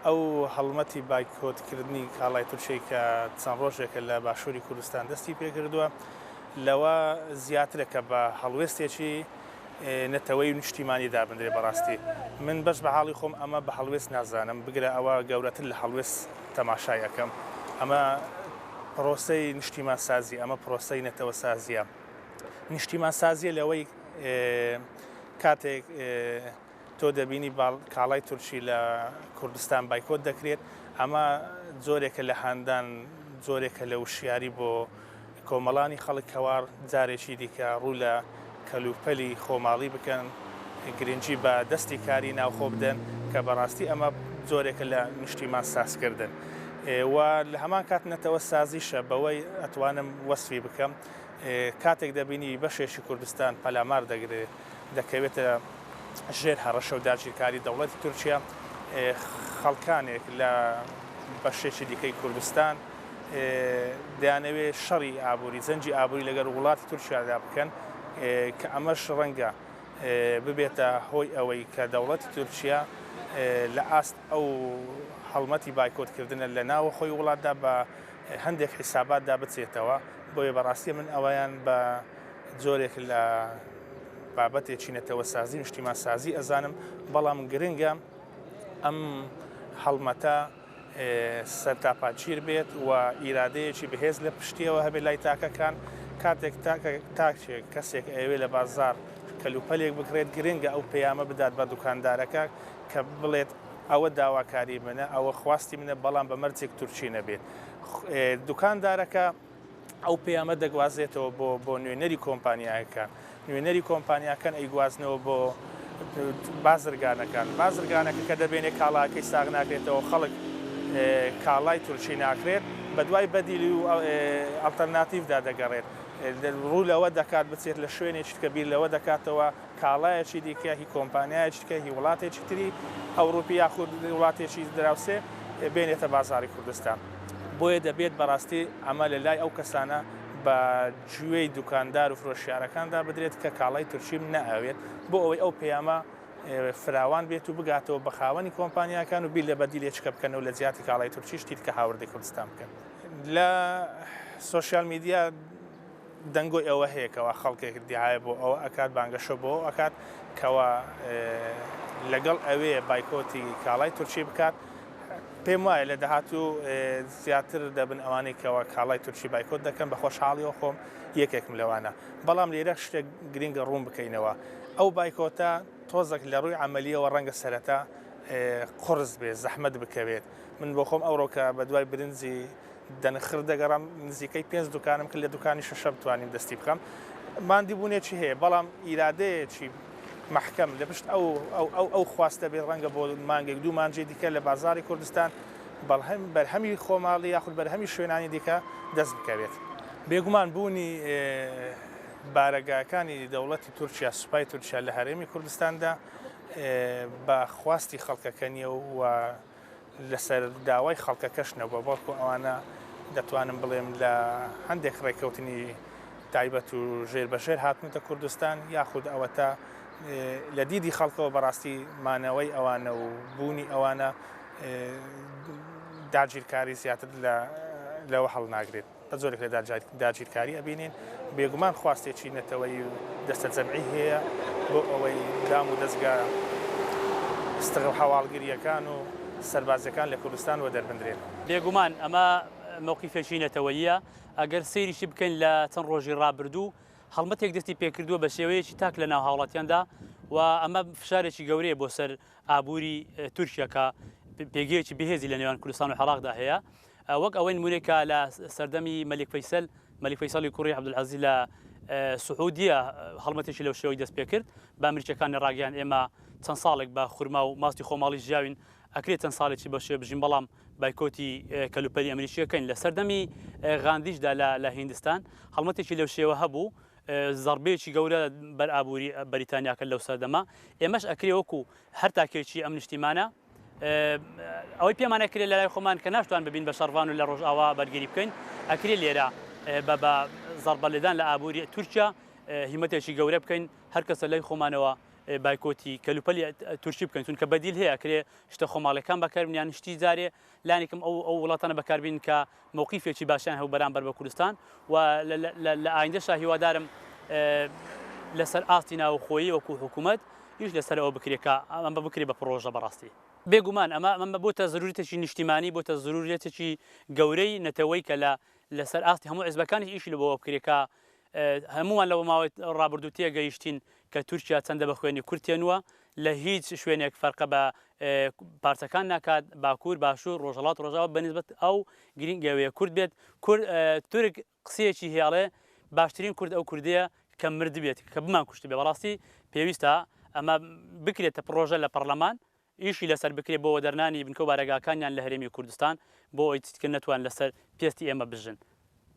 ئەو هەڵمەتی بایکۆتکردنی کاڵای تورکیای کە چەند ڕۆژێکە لە باشووری کوردستان دەستی پێکردووە، لەوە زیاترە کە بە هەڵوێستێکی نەتەوەیی و نیشتیمانی دابنرێ. بەڕاستی من بەش بە حاڵی خۆم ئەمە بە هەڵوێست نازانم، بگرە ئەوە گەورەتر لە هەڵوێست تەماشای ئەکەم. ئەمە پرۆسەی نیشتیمانسازی، ئەمە پرۆسەی نەتەوەسازییە. نیشتیمانسازییە لەوەی کاتێک تۆ دەبینی کاڵای تورکی لە کوردستان بایکۆت دەکرێت، ئەمە جۆرێکە لە هاندان، جۆرێکە لە وشیاری بۆ کۆمەڵانی خەڵک کەوا جارێکی دیکە ڕوو لە کەلوپەلی خۆماڵی بکەن، گرنگی بە دەستی کاری ناوخۆ بدەن، کە بەڕاستی ئەمە جۆرێکە لە نیشتیمان سازکردن و لە هەمان کات نەتەوە سازیشە بەوەی ئەتوانم وەسفی بکەم. کاتێک دەبینی بەشێکی کوردستان پەلامار دەگرێت، دەکەوێتە ژێر هەڕەشە و داگیرکاری دەوڵەتی تورکیا، خەڵکانێک لە بەشێکی دیکەی کوردستان دەیانەوێت شەڕی ئابووری، جەنگی ئابووری لەگەڵ وڵاتی تورکیادا بکەن، کە ئەمەش ڕەنگە ببێتە هۆی ئەوەی کە دەوڵەتی تورکیا لە ئاست ئەو هەڵمەتی بایکۆتکردنە لە ناوەخۆی وڵاتدا بە هەندێک حیساباتدا بچێتەوە. بۆیە بەڕاستی من ئەوەیان بە جۆرێک لە بابەتێکی نەتەوەسازی و نیشتیمانسازی ئەزانم، بەڵام گرنگە ئەم هەڵمەتە سەرتاپاگیر بێت و ئیرادەیەکی بەهێز لە پشتیەوە هەبێت لای تاکەکان. کاتێک تاکێک کەسێک ئەیەوێت لە بازاڕ کەلوپەلێک بکڕێت، گرنگە ئەو پەیامە بدات بە دوکاندارەکە کە بڵێت ئەوە داواکاری منە، ئەوە خواستی منە، بەڵام بە مەرجێک تورکی نەبێت. دوکاندارەکە ئەو پەیامە دەگوازێتەوە بۆ بۆ نوێنەری کۆمپانیاکان، نوێنەری کۆمپانیاکان ئەیگوازنەوە بۆ بازرگانەکان، بازرگانەکە کە دەبێنێ کاڵاکەی ساغ ناکرێتەوە، خەڵک کاڵای تورکی ناکرێت، بەدوای بەدیلی و ئەڵتەرناتیڤدا دەگەڕێت، ڕوو لەوە دەکات بچێت لە شوێنێکی کە بیر لەوە دەکاتەوە کاڵایەکی دیکە هی کۆمپانیایەکی دیکە هی وڵاتێکی تری ئەوروپی یاخود وڵاتێکی دراوسێ بێنێتە بازاڕی کوردستان. بۆیە دەبێت بەڕاستی ئەمە لە لای ئەو کەسانە بە گوێی دوکاندار و فرۆشیارەکاندا بدرێت کە کاڵای تورکیم نەئەوێت بۆ ئەوەی ئەو پەیامە فراوان بێت و بگاتەوە بە خاوەنی کۆمپانیاکان و بیر لە بەدیلێچکە بکەنەوە لە جیاتی کاڵای تورکی شتی دیکە هاوردەی کوردستان بکەن. لە سۆشیال میدیا دەنگۆی ئەوە هەیە کەوا خەڵکێک دیعایە بۆ ئەوە ئەکات، بانگەشە بۆ ئەوە ئەکات کەوا لەگەڵ ئەوێ بایکۆتی کاڵای تورکی بکات. پێم وایە لە داهاتوو زیاتر دەبن ئەوانەی کەوا کاڵای تورکی بایکۆت دەکەن، بە خۆشحاڵیەوە خۆم یەکێکم لەوانە. بەڵام لێرە شتێک گرنگە ڕوون بکەینەوە، ئەو بایکۆتە تۆزێک لە ڕووی عەمەلیەوە ڕەنگە سەرەتا قوڕس بێت، زەحمەت بکەوێت. من بۆ خۆم ئەوڕۆکە بەدوای برنجی دەنخر دەگەڕام، نزیکەی پێنج دوکانم کرد، لە دوکانی شەشەم توانیم دەستی بخەم. ماندیبوونێکی هەیە، بەڵام ئیرادەیەکی مەحکەم لە پشت ئەو ئەو ئەو خواستە بێت، ڕەنگە بۆ مانگێک دوو مانگی دیکە لە بازاڕی کوردستان بەڵهەم بەرهەمی خۆماڵی یاخود بەرهەمی شوێنانی دیکە دەست بکەوێت. بێگومان بوونی بارەگاکانی دەوڵەتی تورکیا، سوپای تورکیا لە هەرێمی کوردستاندا بە خواستی خەڵکەکە نییە و لەسەر داوای خەڵکەکەش نەبووە، بەڵکو ئەوانە دەتوانم بڵێم لە هەندێک ڕێککەوتنی تایبەت و ژێر بە ژێر هاتنەتە کوردستان، یاخود ئەوەتا لە دیدی خەڵکەوە بەڕاستی مانەوەی ئەوانە و بوونی ئەوانە داگیرکاری زیاتر لەوە هەڵناگرێت. بە جۆرێک لە داگیرکاری ئەبینین، بێگومان خواستێکی نەتەوەیی و دەستەجەمعی هەیە بۆ ئەوەی دام و دەزگا هەواڵگرییەکان و سەربازییەکان لە کوردستان وەدەربندرێن. بێگومان ئەمە مەوقیفێکی نەتەوەییە، ئەگەر سەیریشی بکەین لە چەند ڕۆژی ڕابردوو هەڵمەتێک دەستی پێکردووە بە شێوەیەکی تاک لە ناو هاوڵاتیاندا و ئەمە فشارێکی گەورەیە بۆ سەر ئابووری تورکیا کە پێگەیەکی بەهێزی لە نێوان کوردستان و عێراقدا هەیە. وەک ئەوەی نموونەی کە لە سەردەمی مەلیک فەیسەل، مەلیک فەیسەڵی کوڕی عەبدولعەزیز لە سعودیە هەڵمەتێکی لەو شێوەی دەست پێکرد، بە ئەمریکیەکانی ڕاگەیاند ئێمە چەند ساڵێک بە خورما و ماستی خۆماڵی ژیاوین، ئەکرێت چەند ساڵێکی بەو شێوە بژین بەڵام بایکۆتی کەلوپەلی ئەمریکی ئەکەین. لە سەردەمی غاندیشدا لە هیندستان هەڵمەتێکی لەو شێوە هەبوو، زەڕبەیەکی گەورە بەر ئابووری بەریتانیا کرد لەو سەردەمە. ئێمەش ئەکرێ وەکو هەر تاکێکی ئەم نیشتیمانە ئەوەی پێمان ئەکرێت لەلای خۆمان کە ناشتوان ببین بە شەڕڤان و لە ڕۆژئاوا بەرگری بکەین، ئەکرێ لێرە بە بە زەڕبە لێدان لە ئابووری تورکیا هیمەتێکی گەورە بکەین، هەر کەسە لای خۆمانەوە. بایکۆتی کەلوپەلی تورکی بکەین چونکە بەدیل هەیە کرێ شتە خۆماڵیەکان بەکاربن یان شتی جارێ لانیکەم ئەو ئەو وڵاتانە بەکاربین کە مەوقیفێکی باشیان هەبوو بەرامبەر بە کوردستان و لە ئایندەشا هیوادارم لەسەر ئاستی ناوخۆیی وەکو حکوومەت ئیش لەسەر ئەوە بکرێت کە ئەمە بکرێت بە پڕۆژە بەڕاستی. بێگومان ئەمە ئەمە بۆتە زروریتێکی نیشتیمانی بۆتە زروریەتێکی گەورەی نەتەوەی کە لە لەسەر ئاستی هەموو حیزبەکانیش ئیشی لە بۆ بکرێت کە هەموومان لەوە ماوەی ڕابردوو تێگەیشتین کە تورکیا چەندە بە خوێنی کورد تێنووە، لە هیچ شوێنێک فەرقە بە پارچەکان ناکات، باکوور، باشوور، ڕۆژهەڵات، ڕۆژاوا بە نیسبەت ئەو گرینگ ئەوەیە کورد بێت، کورد تورک قسەیەکی هەیە ئەڵێ باشترین کورد ئەو کوردەیە کە مردبێت، کە بمان کوشتبێ، بەڕاستی پێویستە ئەمە بکرێتە پڕۆژە لە پەڕلەمان، ئیشی لەسەر بکرێت بۆ وەدەرنانی بنکە و بارەگاکانیان لە هەرێمی کوردستان بۆ ئەوەی چیتر نەتوان لەسەر پێستی ئێمە بژن.